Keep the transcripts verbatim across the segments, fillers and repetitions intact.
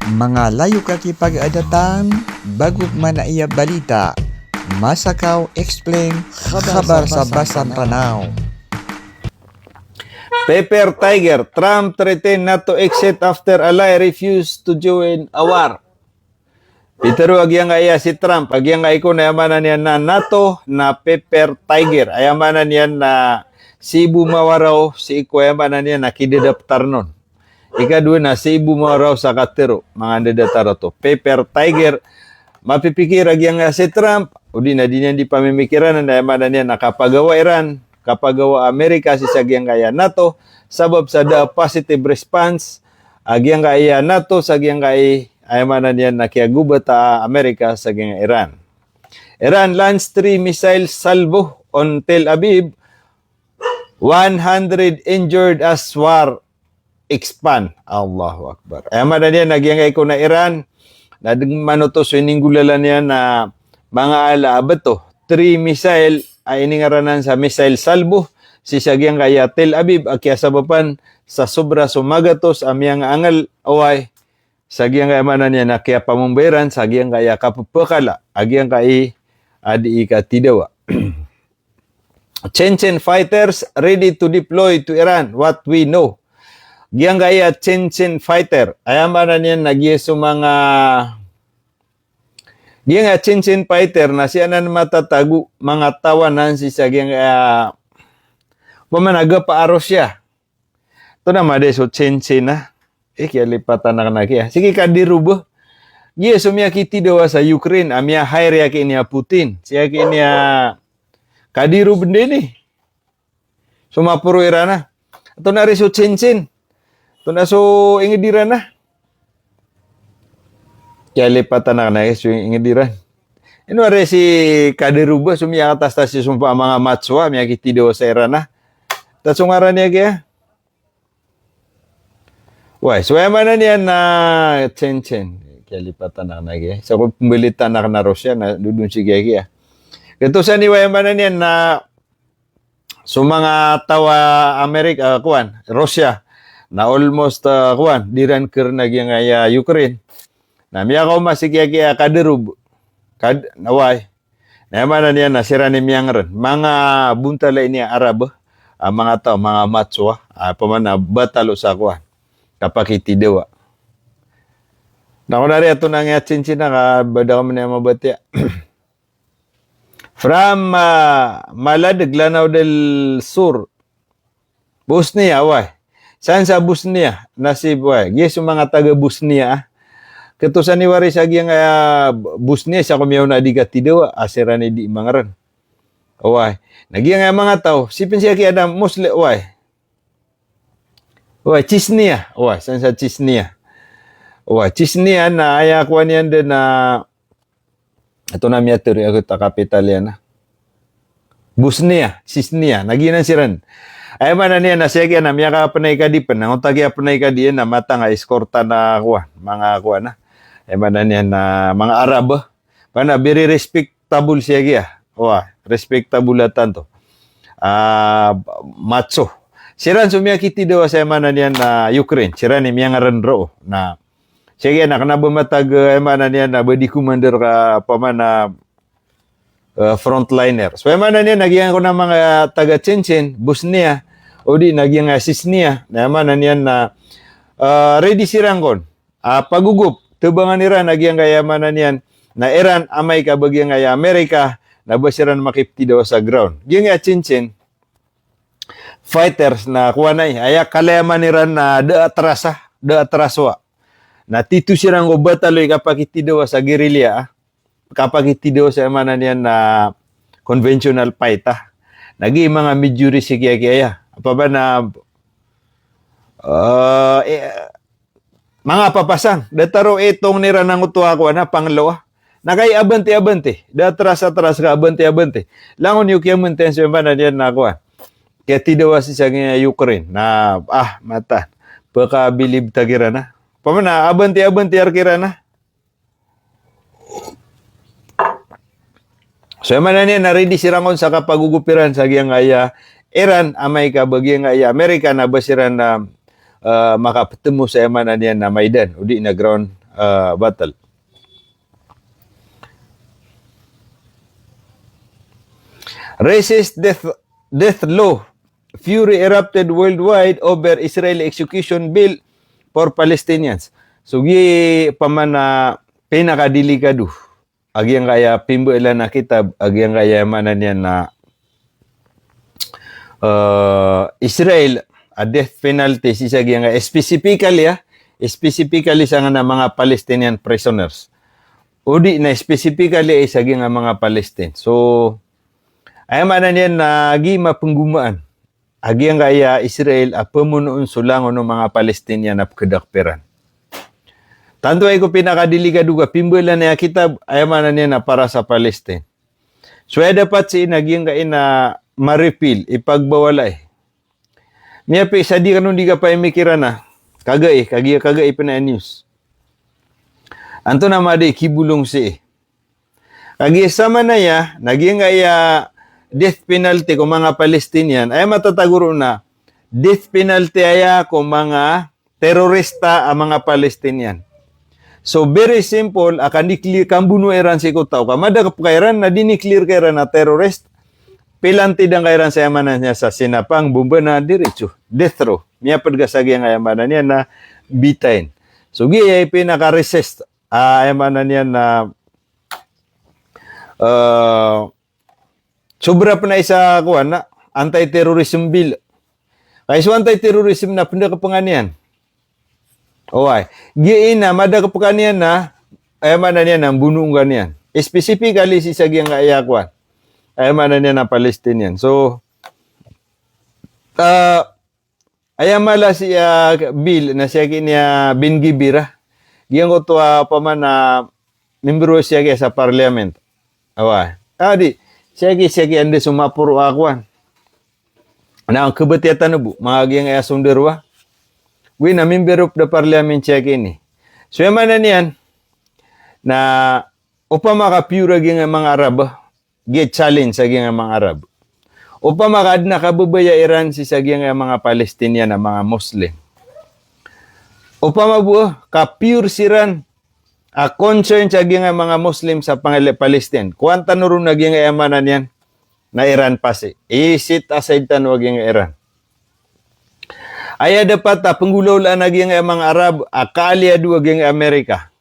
Manga layok a kipag-adatan, bagok man a aya balita. Masakaw Explain, khabar sa Basa Tanaw. Paper Tiger, Trump threaten NATO exit after ally refuse to join a war. Pitharo a giyangkaya si Trump a giyangkai kon a aya maana niyan na NATO na paper tiger. Aya maana niyan na sii bo mawaraw sii ko aya maana niyan na kidadaptar on. Ikadowa na sii bo mawaraw sa katharo, manga ndadatar oto. Paper tiger, mapipikir a giyangkaya si Trump, odi na di niyan di pamimikiran na aya maana niyan na kapagawa Iran, kapagawa Amerika sii sa giyangkaya NATO, sabap sa da a positive response a giyangkaya NATO sa giyangkai aya maana niyan na kiyagobat a Amerika sa giyangkai Iran. Iran launch three missile salvo on Tel Aviv, one hundred injured as war expand. Allahu Akbar. Aya maana niyan na giyangkai kon a Iran, na dn manoto so ininggolalan iyan na manga ala a beto. Three missile a iningaranan sa missile salvo sii sa giyangkaya Tel Aviv a kiyasabapan sa sobra so magatos a miyangaangal, oway, sa giyangkaya maana niyan na kiyapamomba iran sa giyangkaya kapepekala a giyangkai a dii katidawa. Chechen fighters ready to deploy to Iran, what we know. Giyangkaya Chechen fighter, aya maana niyan na giya so manga, giyangkaya Chechen fighter na sii anan matatago, manga tawanan sii sa giyangkaya, opama na gapa a Russia. Oto na mada i so Chechen a, eh, kiyalipatan akn a giya. Sii ki Kadyrov a, giya so miyakitidawa sa Ukraine a miya-hire aki niyan a Putin. Sii aki niyan a Kadyrov ndini. So maporo iran a. Oto na ri so Chechen. Oto na so ingd iran a. Kiyalipatan akn a giya so ingd iran. Ino ari si Kadyrov a so miyakatastas sii so manga macho a miyakitidawa sa Iran a. Oto so ngaran iyan a giya. Oway, so aya maana niyan na Chechen. Kiyalipatan akn a giya. Sa ko pembalita akn a Russia na dodon sii giya giya. Giyoto san i aya maana niyan na so manga taw a Amerika, ah, kowan, Russia. Na almost, ah, kowan, di ran kerna giyangkaya Ukraine. Na miyakaoma sii giya giya Kadyrov. Kad-, na oway. Na aya maana niyan na siran i miyangaren. Manga bontal a ini a Arab, ah, manga taw, manga macho a, ah, opama na batalo sa kowan. Kapakitidawa. Na kon ari oto na giya Chechen a ka bada ka mani a mabatiya. From, ah, Maladeg, Lanao del Sur. Bosnia, oway. San sa Bosnia, na si, oway, giya so manga taga Bosnia a. Giyoto san i wari sa giyangkaya Bosnia, sa ko miyaona a di katidawa a siran i di mangaren. Oway. Na giyangkaya manga taw, sii pen sii aki anan Muslim, oway. Oway, Chechnya. Oway, san sa Chechnya. Oway, Chechnya na aya kowan iyan den na Oto na miyatharo iyan ko ta kapital iyan a Bosnia, Chechnya, na giyanan siran. Aya maana niyan na sii giyanan miyakapenay ka di pen, na onta kiyapenay ka di iyan na matanga eskorta na kowan, manga kowan a. Aya maana niyan na manga Arab. Maana very respectable sii giya. Wa, respectable a tanto. Ah, macho. Siran so miyakitidawa sa aya maana niyan na Ukraine. Siran i miyangaran roo. Na Sii giyanan kena ba matag, eh, aya maana niyan na ba di commander ka, opama na, eh, frontliner. So aya maana niyan na giyangkoto a manga taga Chechen, Bosnia, odi na giyangkai a Chechnya, na aya maana niyan na, eh, ready siran kon a pagogop, tebangan iran a giyangkai a aya maana niyan na Iran, amay ka ba giyangkai a Amerika, na ba siran makiptidawa sa ground. Giyangkai a Chechen, fighters na kowan ai, aya kalayaman iran na da a terasa, da a terasowa. Na tito siran ko bataloy kapakitidawa sa guerrilla, ah. Kapakitidawa sa aya maana niyan na conventional fight, ah. Na gii manga medyo risk i kiyakiya. Apa ba na, eh, eh, manga papasang, da taro itong iran angkoto a kowan a panglo a. Na kai abante-abante, da teras a teras ka abante-abante. Langon iyo kiyamanten so aya maana niyan na kowan. Kiyatidawa sii sa giyangkai a Ukraine. Na, ah, mata. Pekabilib ta kiran a. Opama na abante-abante a rk iran a. So aya maana niyan na ready siran kon sa kapagogop iran sa giyangkai a Iran, amay ka ba giyangkai a Amerika na ba siran na, eh, makapetemo sa aya maana niyan na maidan, odi na ground ah, battle. Racist death, death law. Fury erupted worldwide over Israeli execution bill for Palestinians. So, gi pamana pinakadelikado a giyangkaya pimbalan a kitab, a giyangkaya maana niyan na, eh, Israel a death penalty sii sa giyangkaya specifically, ah, specifically sangkanan a manga Palestinian prisoners. O di na specifically sii sa giyangkaya manga Palestine. So, aya maana niyan na gi mapenggomaan a giyangkaya Israel a pemonoon so langon o manga Palestinian a pekeda ko piran. Tanto aya ko pinakadelikado ka pimbalan aya kitab, aya maana niyan na para sa Palestine. So aya dapat sii na giyangkaya na ma-repeal, ipagbawalai. Miyapiya sa di kano di kapamikirana, kagai, kagiya kagai pen a news. Antonaa mada i kibolong sii. Kagiya samanaya, na giyangkaya death penalty ko manga Palestinian, aya matatago ron na death penalty aya ko manga terorista a manga Palestinian. So, very simple, a kandiklir, kambonoa iran sii ko taw. Ka mada kapeka iran, na diniklir ka iran a terrorist, pilantidan ka iran sa aya maana niyan sa sinapang, bomba na diretso. Death row. Miyaped ka sa giyangkaya maana niyan na bitain. So, giya i pinaka-racist, ah, aya maana niyan na, eh, sobra pen a isa kowan na anti-terrorism bill. Kay so anti-terrorism na penda kepengan iyan. Oway. Giya ina, mada kepengan iyan na, aya maana niyan na mbonoon ka niyan. Specifically sii sa giyangkaya kowan. Aya maana niyan na Palestinian. So, ah, aya mala sii a bill na siyaki niya Ben Gvir a. Giyangkoto a pamana membro siyaki sa parliament. Awa. Adi, siyaki, siyaki anda so maporo a kowan. Na kebetiyatan bo, manga giyangkaya sondaro a. Wi na member of the parliament siyaki ini. So aya maana niyan, na opama ka pure a giyangkaya manga Arab, giya challenge sa giyangkaya manga Arab. Opama ka aden a kababaya iran sii sa giyangkaya manga Palestinian a manga Muslim. Opama bo, ka pure siran a concern sa giyangkaya manga Muslim sa pangila Palestine. Kowan tano ron a giyangkaya maana niyan na Iran pasi. I-set aside tano a giyangkaya Iran. Aya dapat a penggolawlaan a giyangkaya manga Arab a kaaliyado a giyangkaya Amerika.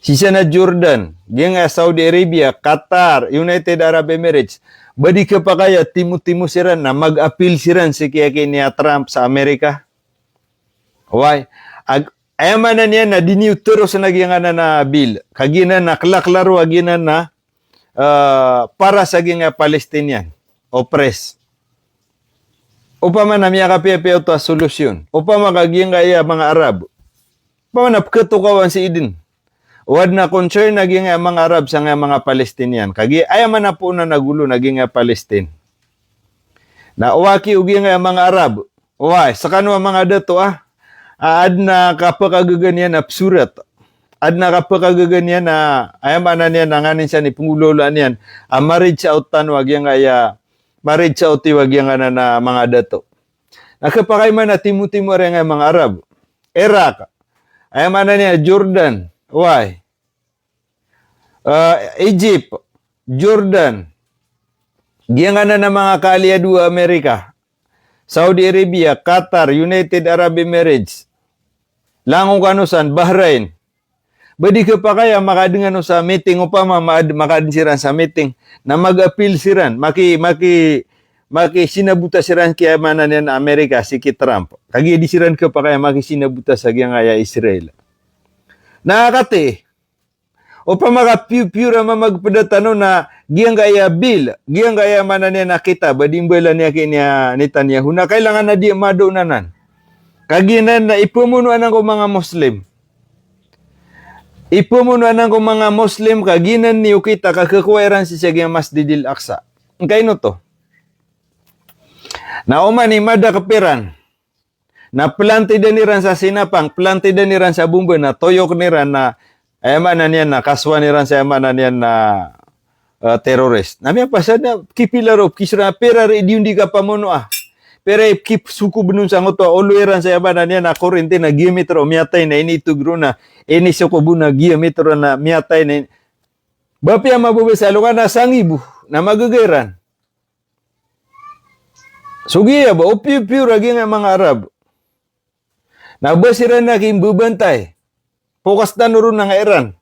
Sii sa na Jordan, giyangkaya Saudi Arabia, Qatar, United Arab Emirates. Ba di kepakay a timotimo siran na mag-appeal siran sii ki aki niya Trump sa Amerika. Oway. Ag-, aya maana niyan na di niyo teros na giyangkanan a bill. Ka giyanan na kelaklaro a giyanan na, eh, para sa giyangkaya Palestinian oppressed. Opama na miyakapiyapiya oto a solusyon. Opama ka giyangkaya manga Arab. Opama na peketokawan sii den o aden a concern a giyangkaya manga Arab sangkaya manga Palestinian. Kagiya aya maana poon a golo na giyangkaya Palestine. Na owaki o giyangkaya manga Arab. Oway, sekano a manga dato a, a, aden a kapekagaga niyan a pesorat. Aden a kapekagaga niyan a, aya maana niyan na nganin san i penggolawlaan iyan a ma-reach out tano a giyangkaya, ma-reach out iyo a giyangkanan a manga dato. Na kepakay man a timotimo a giyangkaya manga Arab. Iraq. Aya maana niyan Jordan. Oway. Eh, Egypt, Jordan, giyangkanan a manga kaaliyado a Amerika, Saudi Arabia, Qatar, United Arab Emirates, langon kano san, Bahrain. Ba di kepakay a makaden kano sa meeting, opama ma-, makaden siran sa meeting, na mag-appeal siran, maki-, maki-, makisinabota siran ki aya maana niyan Amerika, sii ki Trump. Kagiya di siran kepakay a makisinabota sa giyangkaya Israel. Na kati, opama ka piyo-piyo ra mamagpeda tano na giyangkaya bill, giyangkaya maana niyan a kitab a di mbalan iyan ki niya Netanyahu na kailangan a di mado nanan. Kagiya nan na ipemono anan ko manga Muslim. Ipemono anan ko manga Muslim, kagiya nan niyo kita ka kekowa iran sii sa giyangkaya Masjidil Aqsa. Ngkaino oto. Na oman i mada kepiran. Na pelantidan iran sa sinapang, pelantidan iran sa bomba, na toyoken iran na, aya maana niyan na, kasowan iran sa aya maana niyan na, eh, terrorist. Na miyapasad na kipilaro, kisra, pira ri di ondi kapamonoa. Pira i kipsokob on sangkoto a olo iran sa aya maana niyan na korinti na giya mitro miyatay na initog ron na inisokob on na giya mitro na miyatay na ini-, ba piya mababasa a lokan na sangibo na magaga iran. So giya ba, o piyo-piyo ra giyangkai a manga Arab. Na ba siran na kimbabantay. Pokas tano ron na nga Iran.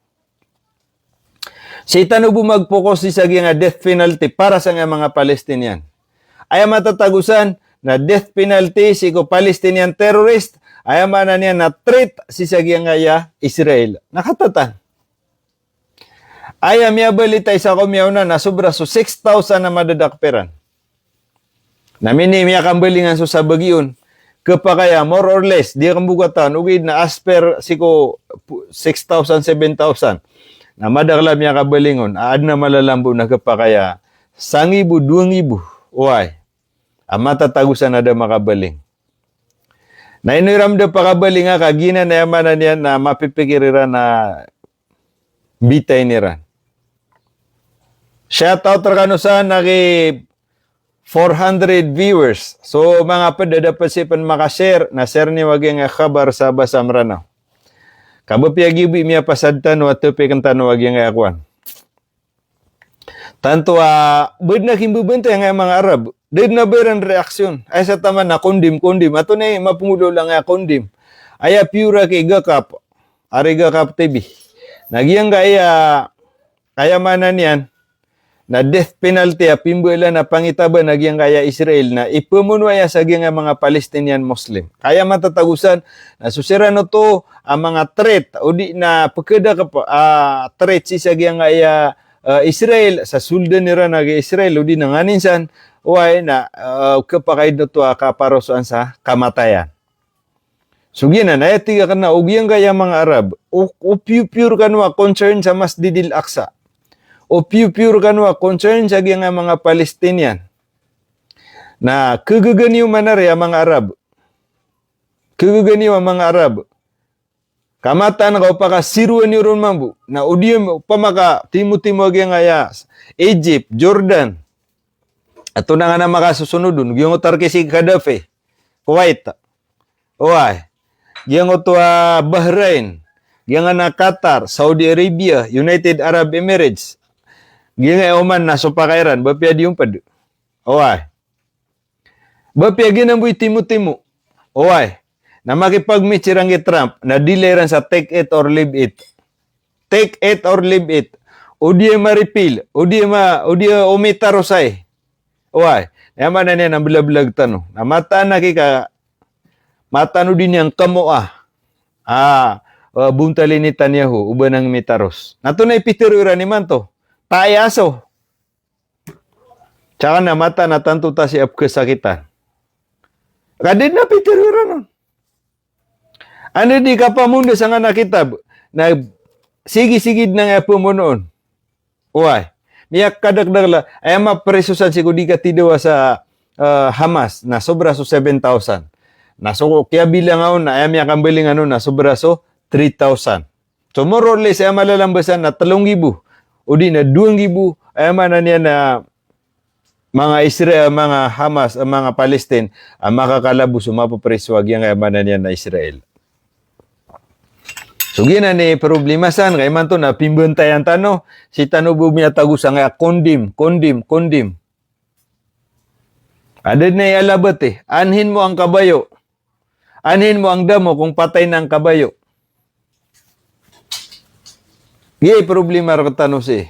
Sii tano bo mag-focus sii sa giyangkai a death penalty para sangkai a manga Palestinian. Aya matatago san na death penalty sii ko Palestinian terrorist, aya maana niyan na threat sii sa giyangkai a Israel. Na katatan. Aya miyabalita i sa ko miyaona na sobra so six thousand a madadakp iran. Na mini miyakambalingan so sabagi on. Khapakay a more or less, di akn bo katawan, ogaid na as per sii ko pu-, six thousand, seven thousand. Na madakl a miyakabaling on, a adn a malalambo na khapakay a sangibo, dowa ngibo. Oway. A matatago san a da makabaling. Na ino iran da pakabalinga ka giyanan aya maana niyan na mapipikir iran a bitay niran. Shout out rkano san a ki four hundred viewers. So, manga pd a da pd sii pn maka-share, na share niyo a giyangkai a khabar sa Basa Mranaw. Ka ba piya giyoto i miyapasad tano a topic tano a giyangkai a kowan. Tanto a ba dn a kimbabantay angkai a manga Arab. Da dn a ba iran reaction. Aya sa taman na condemn, condemn. Antonaa i mapnggolawla angkai a condemn? Aya piyo ra ki Gakap. Ari Gakap T V. Na giyangkai a, aya maana niyan na death penalty a pimbalan a pangitaban a giyangkai a Israel na ipmanowa aya sa giyangkai a manga Palestinian Muslim. Ka aya matatago san na so siran oto a manga threat, odi na pkhadakp a threat sii sa giyangkai a, eh, Israel, sa soldan iran a giya Israel, odi na nganin san, oway na, eh, khapakay dn oto a kaparosoan sa kamatayan. So giyanan, aya tig akn na o giyangkai a manga Arab, o, o piyo-piyo rkano a concern sa Masjidil Aqsa. O piyo-piyo rkano a concern sa giyangkai a manga Palestinian. Na khagaga niyo man ari a manga Arab. Khagaga niyo a manga Arab. Ka mataan ka o pakasirowan iyo ron mambo. Na odi iyo pamaka timo-timo a giyangkai a Egypt, Jordan. Antonaa ngka na makasosonod on, giyangkoto a Turkey si Gaddafi, Kuwait. Oway. Giyangkoto a Bahrain. Giyangkanan a Qatar, Saudi Arabia, United Arab Emirates. Giyangkai a Oman na so pakay iran, ba piya di on pd. Oway. Ba piya giyanan bo i timo-timo. Oway. Na makipag-meet siran ki Trump, na dila iran sa take it or leave it. Take it or leave it. O di ma-repeal, o di ma, o di o mitaros ay. Oway. Aya maana niyan na mblablg tano. Na mataan aki ka, mataan o di niyan kamoa. Ah, eh, bontal i Netanyahu, o ba niyan mitaros. Na antonaa i pitharo iran imanto? Tae a aso. Saka na mataan a tanto ta sii a pkhasakitan. Ka da dn a pitharo iran on. Anda di kapamonda sangkanan a kitab, na sigi-sigi dn angkai a pmonoon. Oway. Miyakadakdakl a, aya mapriso san sii ko di katidawa sa, eh, Hamas, na sobra so seven thousand. Na so kiyabilangan on, na aya miyakambalingan on, na sobra so three thousand. So, more or less, aya malalamba san na tlo nggibo, o di na dowa nggibo, aya maana niyan na manga Israel, manga Hamas, manga Palestine, a makakalabos o mapapriso a giyangkai a maana niyan na Israel. So, giyanan i problema san, ka imanto na pimbantayan tano, sii tano bo miyatago sangkai a condemn, condemn, condemn. Anda dn a iyalabat i, anhin mo ang kabayo. Anhin mo ang damo kung patay na ang kabayo. Giya i problema rktano sii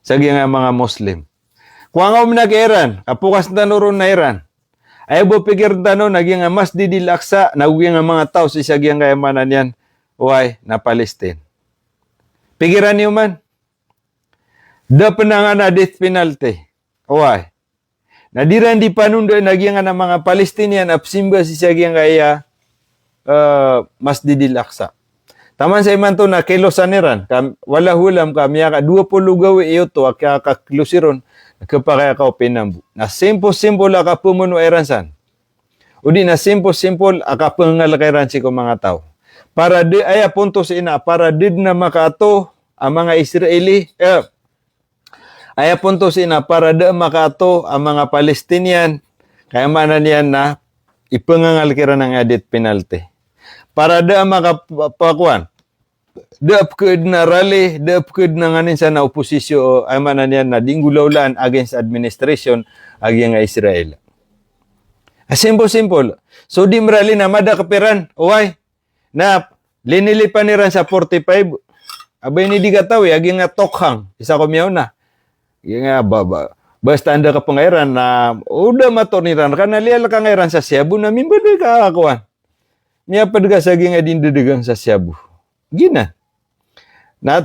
sa giyangkai a manga Muslim. Kowa nga om na ki Iran, ka pokas tano ron na Iran. Aya bo pikir tano na giyangkai a Masjidil Aqsa, na giyangkai a manga taw sii sa giyangkai a maana niyan. Oway, na Palestine. Pikiran iyo man. Da pn angkanan a death penalty. Oway. Na di ran di panondaan a giyangkanan a manga Palestinian a pzimba sii sa giyangkai a, eh, Masjidil Aqsa. Taman sa imanto na kilosan iran, ka wallahu alam ka miyaka dowa polo gawii oto a kiyakaklosi ron, khapakay a kaopina mambo. Na simple-simple a kapamanoa iran san. O di na simple-simple a kapngalka iran sii ko manga taw. Para da, aya ponto sii na, para da dn a makaato a manga Israeli, eh, aya ponto sii na para da makaato a manga Palestinian, Ka aya maana niyan na ipangangal kiran angkaya death penalty. Para da a makapakowan, da a pkhaadn a rally, da a pkhaadn a nganin sa na oposisyon, aya maana niyan na di nggolawlaan against administration a giyangkai a Israel. A simple, simple. So di mrally na madakp iran, oway. Na linilipan iran sa forty-five. Aba ini di katawi a giyangkai a tokhang, isa ko miyaona. Giyangkai a ba, ba, basta anda kapnga iran na o da mator iran ka na liyalk ka ngka iran sa Cebu na mimbaloy ka kowan. Miyapd ka sa giyangkai a di ndadagang sa Cebu. Giyanan. Na,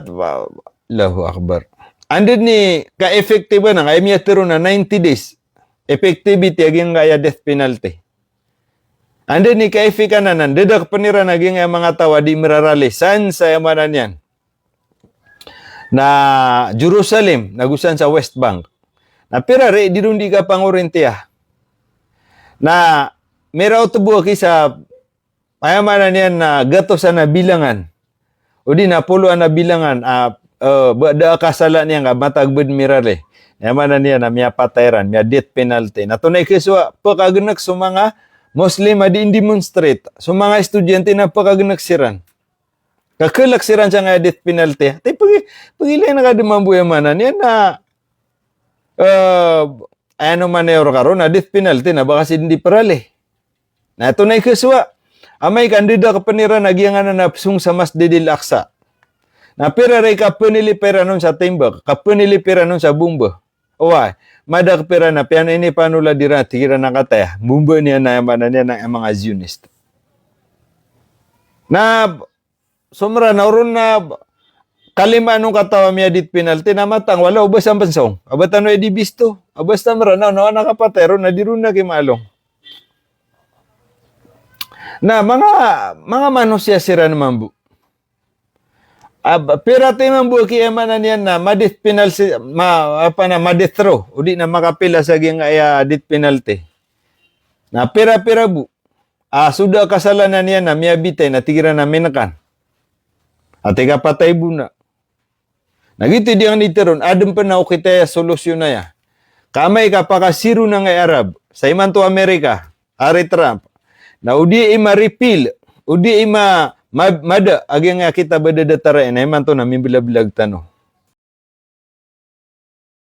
Allahu Akbar. Anda dn i ka-effective anan, aya miyatharo na ninety days effectivity a giyangkaya death penalty. Anda dn i ka-effect anan, dadakpn iran a giyangkaya manga taw a di mrarally san sa aya maana niyan na Jerusalem, nago san sa West Bank. Na pira ri di ron di kapangorintiya. Na miraot bo aki sa aya maana niyan na gatosan a bilangan, odi na poloan a bilangan, a, eh, ba da a kasala niyan ka matag bd mirally. Aya maana niyan na miyapatay iran, miya-death penalty. Na tonaa i khasowa, pkagnk so manga Muslim a di ndemonstrate, so manga estudyante na pkagnk siran. Ka khalk siran sangkaya death penalty. Ti pagi, pagilay na ka dn mambo aya maana niyan na, eh, aya no man aya roo ka ron na death penalty na ba ka si dn di prally. Na tonaa i khasowa, amay ka ndadakpn iran a giyangkanan a psong sa Masjidil Aqsa. Na pira ri i kapnilipa iran on sa timbak, kapnilipa iran on sa bomba. Oway, madakp iran na piyaninipanolad iran, tig iran a kataya. Bomba niyan na aya maana niyan na aya manga Zionist. Na so Mranaw ron na kalima on kataw a miya-death penalty na matang, wala o ba sa mpnsong. Aba tano i di bisto. Aba sa Mranaw na, na kapatay ron na di ron na kimaalong. Na manga, manga manosiya siran mambo. Ab-, pira ti mambo aki aya maana niyan na ma-death penalty, ma-, apa na, ma-death row, odi na makapila sa giyangkaya death penalty. Na pira-pira bo a so da a kasalanan iyan na miyabitay na tig iran a minkan. Ati kapatay bo na. Na giyoto i di angkanan i tharoon, adn pn a okit aya solusyon aya. Ka amay ka pakasiro na angkaya Arab, sa imanto Amerika, ari Trump. Na o di i ma-repeal, o di i ma-, ma-, mada a giyangkaya kitab a datar iyan, na imanto na mimblablog tano.